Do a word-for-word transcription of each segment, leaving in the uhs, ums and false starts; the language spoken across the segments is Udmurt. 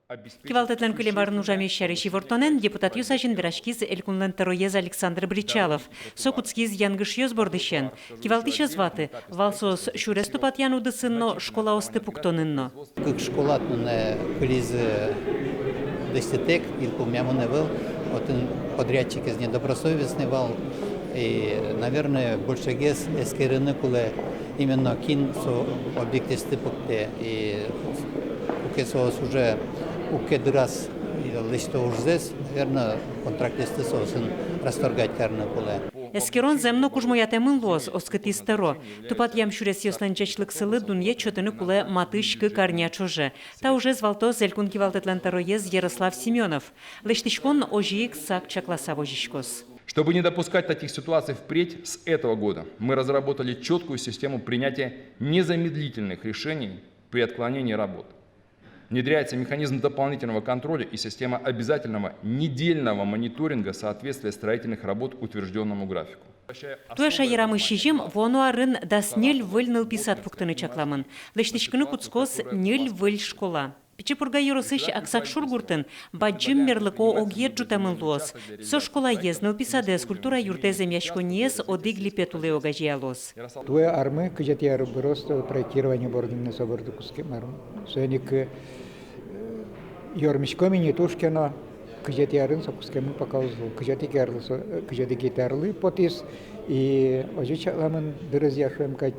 Кивалтэтлэн кылем арын ужамез сярысь ивортонэн депутатъёс азьын вераськиз Элькунлэн тӧроез Александр Бречалов. Со кутскиз янгышъёс бордысен. Кивалтӥсь ӧз ваты, вал соос сюрес тупатъян удысын но, школаосты пуктонын но. Кык школа туннэ кылизы лэсьтытэк, йылпумъямын ӧвӧл, отын подрядчикез недобросовестный вал. И, наверное, большегес эскерыны кулэ именно кин со объектэсты пуктэ. И куке соос уже уг ке дыраз лэсьто ужзэс, наверное, контрактэсты соосын расторгать карыны кулэ. Эскерон зэм но кужмоятэмын луоз, оскытӥз тӧро. Тупатъям сюресъёслэн ӟечлыксылы дунъет сётыны кулэ матысь кык арня ӵоже. Та ужез валтоз Элькун кивалтэтлэн тӧроез Ярослав Семёнов. Лэсьтӥськон озьы ик сак чакласа возиськоз. Чтобы не допускать таких ситуаций впредь, с этого года мы разработали чёткую систему принятия незамедлительных решений при отклонении работ. Внедряется механизм дополнительного контроля и система обязательного недельного мониторинга соответствия строительных работ утверждённому графику. Туэ шаерамы сизьым, вуоно арын дас ньыль выль нылпи сад пуктыны чакламын. Лэсьтӥськыны кутскоз ньыль выль школа. Пичи Пурга ёросысь Аксакшур гуртын бадӟым мерлыко огъет ӝутэмын луоз. Со школаез, нылпи садэз, культура юртэз эмъяськонниез одӥг липет улэ огазеялоз. Туэ армы кызетӥ ар быроз проектирование бордын но, со борды кутскем армы. Соин ик, э, ёрмиськом ини туж ке но, кызетӥ арын со кутскемын пока уз лу. Кызетӥ арлы со, э, кызетӥ арлы потӥз. И озьы чакламын дырызъя, шуом кадь,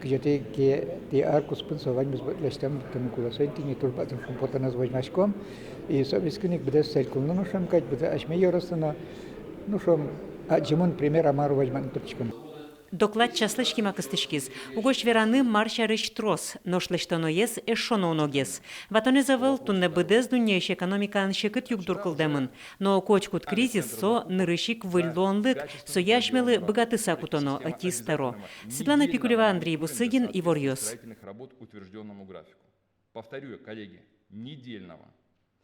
кызетӥ ар куспын со ваньмыз лэсьтэм лыктыны кулэ. Соин тӥни туж бадӟым шумпотонэз возьмаськом. И со вискын ик быдэс Элькунлы но, шуом кадь, быдэс асьме ёрослы но, ну, шуом, адӟымон пример-а, мар-а, возьматыны турттӥськом. Доклад часлэсь кема кыстӥськиз. Угось вераны, мар сярысь трос, нош лэсьтоноез эшшо но уногес. Ватонэз ӧвӧл, туннэ быдэс дуннеысь экономикаын секыт югдур кылдэмын. Но котькуд кризис — со нырысь ик выль луонлык, сое асьмелы быгатыса кутоно, ӧтиз тӧро. Светлана Пикулева, Андрей Бусыгин, «Иворъёс». Повторю, коллеги, недельного.